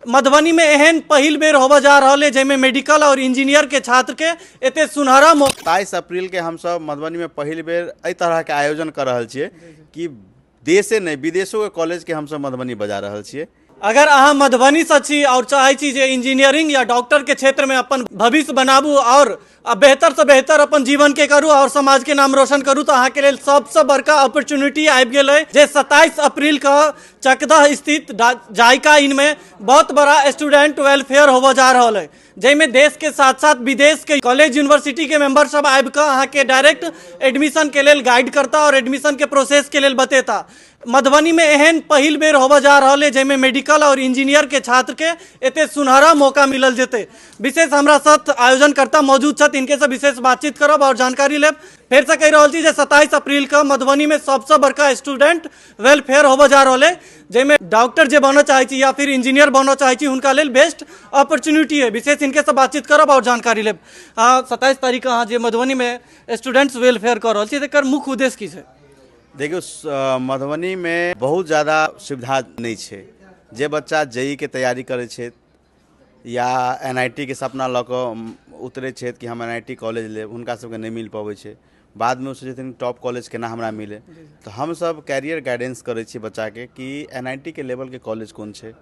मधुबनी में एहन पहिल बेर होबऽ जा रहल है जाहिमे मेडिकल और इंजीनियर के छात्र के एते सुनहरा मौका। 27 अप्रैल के हमसब मधुबनी में पहिल बेर एहि तरह के आयोजन कर रहल छियै कि देशे नहि विदेशो के कॉलेज के हमसब मधुबनी बजा रहल छियै। अगर अहाँ मधुबनी से छी और चाहै छी जे इंजीनियरिंग या डॉक्टर के क्षेत्र में अपन भविष्य बनाबू और बेहतर से बेहतर अपन जीवन के करू और समाज के नाम रोशन करू, तो अहाँ के लेल सबसे बड़का अपॉर्चुनिटी आबि गेल है जे 27 अप्रैल के चकदह स्थित जायका इन में बहुत बड़ा स्टूडेंट वेलफेयर होबऽ जा रहल है, जाहिमे देश के साथ साथ विदेश के कॉलेज यूनिवर्सिटी के मेंबर सब आबि कऽ अहाँ के डायरेक्ट एडमिशन के लेल गाइड करता और एडमिशन के प्रोसेस के लेल बतेता। मधुबनी में एहन पहिल बेर होबऽ जा रहल है जाहिमे मेडिकल और इंजीनियर के छात्र के एते सुनहरा मौका मिलल जेतै। विशेष हमरा साथ आयोजनकर्ता मौजूद छथि, इनके से विशेष बातचीत करब और जानकारी लेब। फेर से कहि रहल छी जे 27 अप्रैल के मधुबनी में सबसे बड़का स्टूडेंट वेलफेयर होबऽ जा रहल है, जाहिमे डॉक्टर जे बनऽ चाहै छी या फिर इंजीनियर बनऽ चाहै छी हुनका लेल बेस्ट अपॉर्चुनिटी है। विशेष इनके से बातचीत करब और जानकारी लेब। 27 तारीख के अहाँ जे मधुबनी में स्टूडेंट्स वेलफेयर कऽ रहल छी, एकर मुख्य उद्देश्य की छै? देखियौ, मधुबनीमे बहुत ज़्यादा सुविधा नहि छै। जे बच्चा जे ई के तैयारी करै छथि या एन I T के सपना लऽ कऽ उतरै छथि कि हम एन I T college लेब, हुनका सबके नहि मिल पबै छै। बादमे ओ सोचै छथिन टॉप कॉलेज केना हमरा मिले। तऽ हमसब कैरियर गाइडेंस करै छियै बच्चाके कि एन I T के लेवलके कॉलेज कोन छै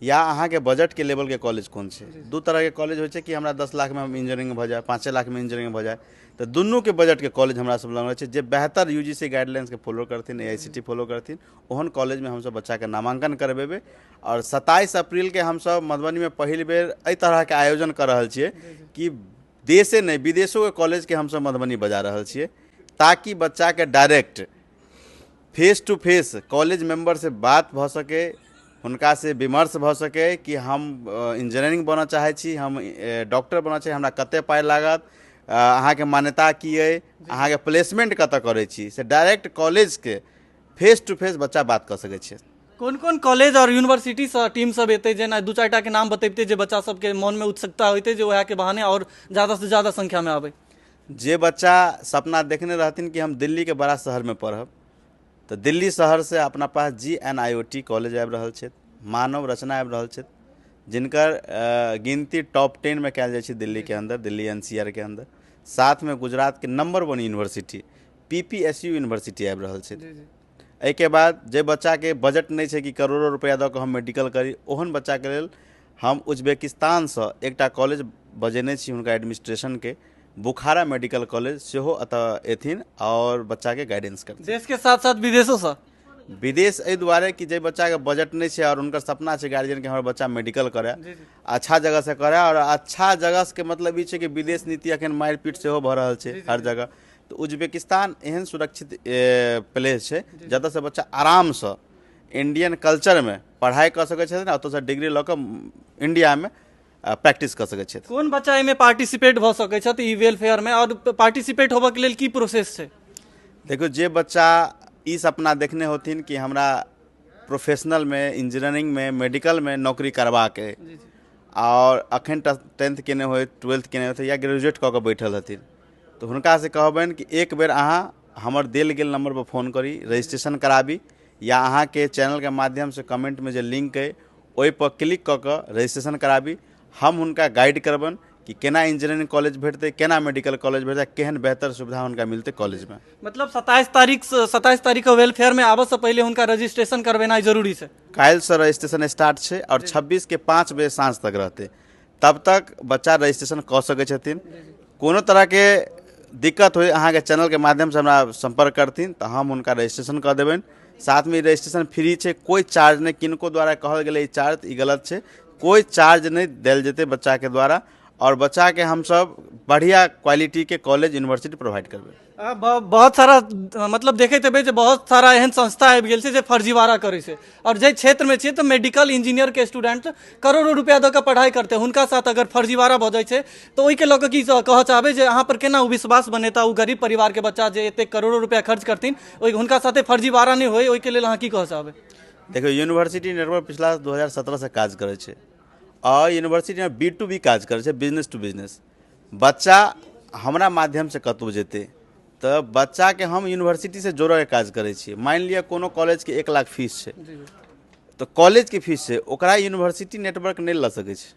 या अहाँके बजटके लेवलके कॉलेज कोन छै। दू तरहके कॉलेज होइ छै कि हमरा 10 लाखमे हम इंजीनियरिंग भऽ जाय, 5 लाखमे इंजीनियरिंग भऽ जाय, तऽ दुनूके बजटके कॉलेज हमरा सब लग छै। जे बेहतर यू जी सी गाइडलाइंसके फॉलो करथिन, ए आई सी टी फॉलो करथिन, ओहन कॉलेजमे हमसब बच्चाके नामाङ्कन करबेबै। आओर 27 अप्रैलके हमसब मधुबनीमे पहिल बेर एहि तरहके आयोजन कऽ रहल छियै कि देशे नहि विदेशोके कॉलेजके हमसब मधुबनी बजा रहल छियै, ताकि बच्चाके direct face to face college मेम्बरसँ बात भऽ सकै, हुनकासँ विमर्श भऽ सकै कि हम इंजीनियरिंग बनऽ चाहै छी, हम डॉक्टर बनऽ चाहै छी, हमरा कते पाइ लागत, अहाँके मान्यता की अइ, अहाँके प्लेसमेंट कतऽ करै छी, से डायरेक्ट कॉलेजके फेस टू फेस बच्चा बात कऽ सकै छै। कोन कोन कॉलेज और यूनिवर्सिटी से टीम सब एतै? जेना 2-4 टा के नाम बतैबते जे बच्चा सबके मन में उत्सुकता होइतै जे वएह के बहाने और ज्यादा से ज्यादा संख्या में आबै। जे बच्चा सपना देखने रहथिन कि हम दिल्ली के बड़ा शहर में पढ़ब, तऽ दिल्ली शहर से अपना पास G N I O T college आबि रहल छथि, मानव रचना आबि रहल छथि, जिनकर गिनती टॉप 10 में कयल जाइ छै दिल्ली के अंदर, दिल्ली एन सी आर के अंदर। साथ में गुजरात के number 1 university P P S U university आबि रहल छथि। एहिके बाद जे बच्चाके बजट नहि छै कि करोड़ो रुपैआ दऽ कऽ हम मेडिकल करी, ओहन बच्चाके लेल हम उज्बेकिस्तानसँ एकटा कॉलेज बजेने छी हुनका एडमिनिस्ट्रेशनके, बुखारा मेडिकल कॉलेज, सेहो एतऽ एथिन आओर बच्चाके गाइडेंस करथिन। देशके साथ साथ विदेशोसँ? विदेश एहि दुआरे कि जे बच्चाके बजट नहि छै आओर हुनकर सपना छै गार्जियनके हमर बच्चा मेडिकल करय, अच्छा जगहसँ करय, आओर अच्छा जगहके मतलब ई छै कि विदेश नीति अखन मारि पीट सेहो भऽ रहल छै हर जगह, तऽ उज्बेकिस्तान एहन सुरक्षित प्लेस छै जतऽसँ बच्चा आरामसँ इंडियन कल्चरमे पढ़ाइ कऽ सकै छथिन आ ओतऽसँ डिग्री लऽ कऽ इंडियामे प्रैक्टिस कऽ सकै छथि। कोन बच्चा एहिमे पार्टिसिपेट भऽ सकै छथि ई वेलफेयरमे, आओर पार्टिसिपेट होबऽके लेल की प्रोसेस छै? देखियौ, जे बच्चा ई सपना देखने होथिन कि हमरा प्रोफेशनलमे, इंजीनियरिंगमे, मेडिकलमे नौकरी करबाक अइ, आओर अखन 10th केने होथि, 12th केने होथि या ग्रेजुएट कऽ कऽ बैठल हथिन, तऽ हुनकासँ कहबनि कि एक बेर अहाँ हमर देल गेल नम्बरपर फोन करी, रजिस्ट्रेशन कराबी, या अहाँके चैनलके माध्यमसँ कमेंटमे जे लिंक अइ ओहिपर क्लिक कऽ कऽ रजिस्ट्रेशन कराबी। हम हुनका गाइड करबनि कि केना इंजीनियरिंग कॉलेज भेटतै, केना मेडिकल कॉलेज भेटतै, केहन बेहतर सुविधा हुनका मिलतै कॉलेजमे। मतलब 27 तारीख से, 27 तारीख के वेलफेयर में आबऽ से पहिले हुनका रजिस्ट्रेशन करबेनाइ जरूरी छै। काल्हिसँ रजिस्ट्रेशन स्टार्ट छै आओर 26 के 5 बजे साँझ तक रहतै, तब तक बच्चा रजिस्ट्रेशन कऽ सकै छथिन। कोनो तरहके दिक्कत होइ अहाँके चैनलके माध्यमसँ हमरा सम्पर्क करथिन तऽ हम हुनका रजिस्ट्रेशन कऽ देबनि। साथमे ई रजिस्ट्रेशन फ्री छै, कोइ चार्ज नहि, किनको द्वारा कहल गेलै ई चार्ज, ई गलत छै, कोइ चार्ज नहि देल जेतै बच्चाके द्वारा, आओर बच्चाके हमसब बढ़िआँ क्वालिटीके कॉलेज यूनिवर्सिटी प्रोवाइड करबै। बहुत सारा मतलब देखैत हेबै जे बहुत सारा एहन संस्था आबि गेल छै जे फर्जीवाड़ा करै छै, आओर जाहि क्षेत्रमे छियै तऽ मेडिकल इंजीनियरके स्टूडेंट करोड़ो रुपया दऽ कऽ पढ़ाइ करतै, हुनका साथ अगर फर्जीवाड़ा भऽ जाइ छै तऽ ओहिके लऽ कऽ की कहऽ चाहबै जे अहाँ पर केना ओ विश्वास बनेता ओ गरीब परिवारके बच्चा जे एतेक करोड़ो रुपया खर्च करथिन, ओहि हुनका साथे फर्जीवाड़ा नहि होइ, ओहिके लेल अहाँ की कहऽ चाहबै? देखियौ, यूनिवर्सिटी नेटवर्क पिछला 2017 से काज करै छै, आओर यूनिवर्सिटीमे बी टू बी काज करै छै, बिजनेस टू बिजनेस। बच्चा हमरा माध्यमसँ कतहु जेतै तऽ बच्चाके हम यूनिवर्सिटीसँ जोड़यके काज करै छियै। मानि लिअ कोनो कॉलेजके 1 लाख फीस छै, तऽ कॉलेजके फीस छै, ओकरा यूनिवर्सिटी नेटवर्क नहि लऽ सकै छै।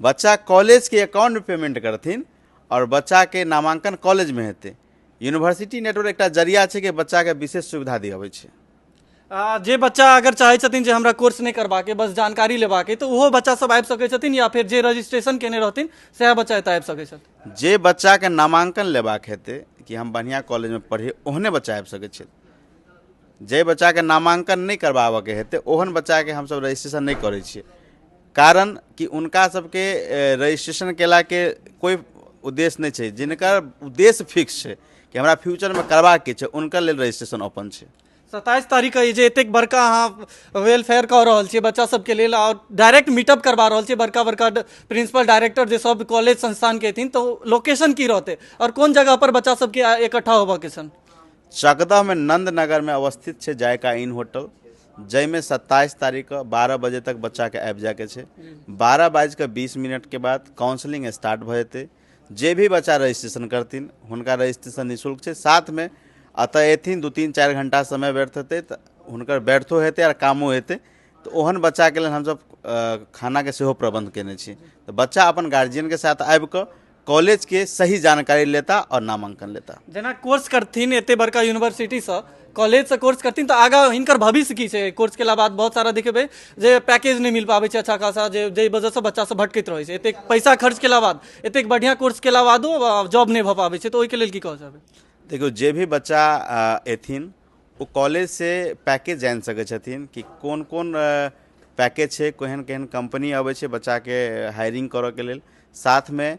बच्चा कॉलेजके अकाउंटमे पेमेंट करथिन आओर बच्चाके नामांकन कॉलेजमे हेतै। यूनिवर्सिटी नेटवर्क एकटा जरिया छै कि बच्चाके विशेष सुविधा दिअबै छै। जे बच्चा अगर चाहै छथिन जे हमरा कोर्स नहि करबाके, बस जानकारी लेबाके, तऽ ओहो बच्चा सब आबि सकै छथिन, या फेर जे रजिस्ट्रेशन केने रहथिन सएह बच्चा एतऽ आबि सकै छथिन? जे बच्चाके नामांकन लेबाक हेतै कि हम बढ़िआँ कॉलेजमे पढ़ी, ओहने बच्चा आबि सकै छै। जे बच्चाके नामांकन नहि करबाबऽके हेतै ओहन बच्चाके हमसब रजिस्ट्रेशन नहि करै छियै, कारण कि हुनका सबके रजिस्ट्रेशन केलाके कोइ उद्देश्य नहि छै। जिनकर उद्देश्य फिक्स छै कि हमरा फ्यूचरमे करबाके छै, हुनकर लेल रजिस्ट्रेशन ओपन छै। 27 तारीखके जे एतेक बड़का अहाँ वेलफेयर कऽ रहल छियै बच्चा सबके लेल आओर डायरेक्ट मीटअप करबा रहल छियै, बड़का बड़का प्रिंसिपल डायरेक्टर जे सब कॉलेज संस्थानके हेथिन, तऽ लोकेशन की रहतै आओर कोन जगह पर बच्चा सबके इकट्ठा होबऽके छनि? चकदहमे नंदनगरमे अवस्थित छै जायका इन होटल, जाहिमे 27 तारीखके 12 बजे तक बच्चाके आबि जायके छै। 12:20 के बाद काउंसलिंग स्टार्ट भऽ जेतै। जे भी बच्चा रजिस्ट्रेशन करथिन हुनका रजिस्ट्रेशन निःशुल्क छै। साथमे एतऽ एथिन 2-3-4 घंटा समय व्यर्थ हेतै तऽ हुनकर व्यर्थो हेतै आओर कामो हेतै, तऽ ओहन बच्चाके लेल हमसब खानाके सेहो प्रबन्ध केने छी। तऽ बच्चा अपन गार्जियनके साथ आबिकऽ कॉलेजके सही जानकारी लेता आओर नामांकन लेता। जेना कोर्स करथिन एते बड़का यूनिवर्सिटीसँ, कॉलेजसँ कोर्स करथिन तऽ आगाँ हिनकर भविष्य की छै? कोर्स केला बाद बहुत सारा देखेबै जे पैकेज नहि मिल पाबै छै अच्छा खासा, जे जाहि वजहसँ बच्चा सब भटकैत रहै छै। एतेक पैसा खर्च केला बाद, एतेक बढ़िआँ कोर्स केला बादो जॉब नहि भऽ पाबै छै, तऽ ओहिके लेल की कहऽ चाहबै? देखियौ, जे भी बच्चा एथिन ओ कॉलेजसँ पैकेज जानि सकै छथिन कि कोन कोन पैकेज छै, केहन केहन कम्पनी अबै छै बच्चाके हायरिंग करऽके लेल, साथमे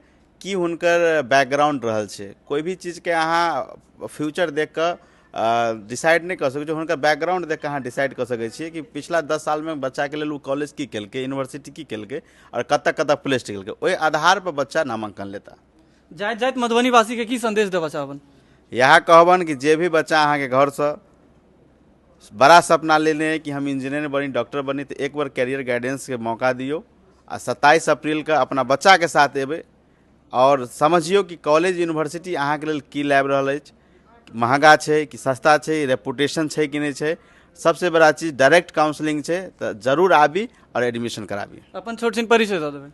की हुनकर बैकग्राउंड रहल छै। कोइ भी चीजके अहाँ फ्यूचर देख कऽ डिसाइड नहि कऽ सकै छी, हुनकर बैकग्राउंड देख कऽ अहाँ डिसाइड कऽ सकै छियै कि पिछला 10 सालमे बच्चाके लेल ओ कॉलेज की केलकै, यूनिवर्सिटी की केलकै आओर कतऽ कतऽ प्लेस्ड केलकै, ओहि आधार पर बच्चा नामांकन लेता। जाइत जाइत मधुबनीवासीके की संदेश देबऽ चाहबनि? इएह कहबनि कि जे भी बच्चा अहाँके घरसँ बड़ा सपना लेने है कि हम इंजीनियर बनी, डॉक्टर बनी, तऽ एक बार कैरियर गाइडेंसके मौका दियौ आ 27 अप्रैलके अपना बच्चाके साथ एबै आओर समझियौ कि कॉलेज यूनिवर्सिटी अहाँके लेल की लाबि रहल अछि, महगा छै कि सस्ता छै, रेपुटेशन छै कि नहि छै। सबसे बड़ा चीज डायरेक्ट काउंसलिंग छै, तऽ जरूर आबी आओर एडमिशन कराबी। अपन छोट छिन परिचय दऽ देबै।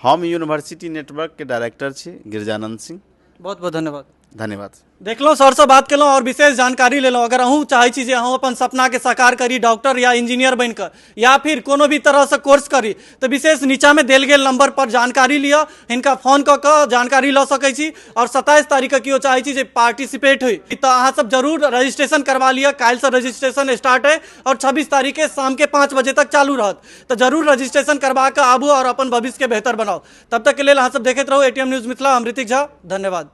हम यूनिवर्सिटी नेटवर्कके डायरेक्टर छी, गिरिजानंद सिंह। बहुत बहुत धन्यवाद। धन्यवाद। देखलहुँ, सरसँ बात केलहुँ आओर विशेष जानकारी लेलहुँ। अगर अहूँ चाहै छी जे अहूँ अपन सपनाके साकार करी, डॉक्टर या इंजीनियर बनिकऽ या फिर कोनो भी तरहसँ कोर्स करी, तऽ विशेष नीचाँमे देल गेल नंबर पर जानकारी लिअ, हिनका फोन कऽ कऽ जानकारी लऽ सकै छी। आओर 27 तारीखके केओ चाहै छी जे पार्टिसिपेट होइ तऽ अहाँ सब जरूर रजिस्ट्रेशन करवा लिअ। काल्हिसँ रजिस्ट्रेशन स्टार्ट अइ आओर 26 तारीखके शामके 5 बजे तक चालू रहत, तऽ जरूर रजिस्ट्रेशन करवा कऽ आबू आओर अपन भविष्यके बेहतर बनाउ। तब तक के लेल अहाँ सब देखैत रहू एटीएम न्यूज़ मिथिला। हम ऋतिक झा, धन्यवाद।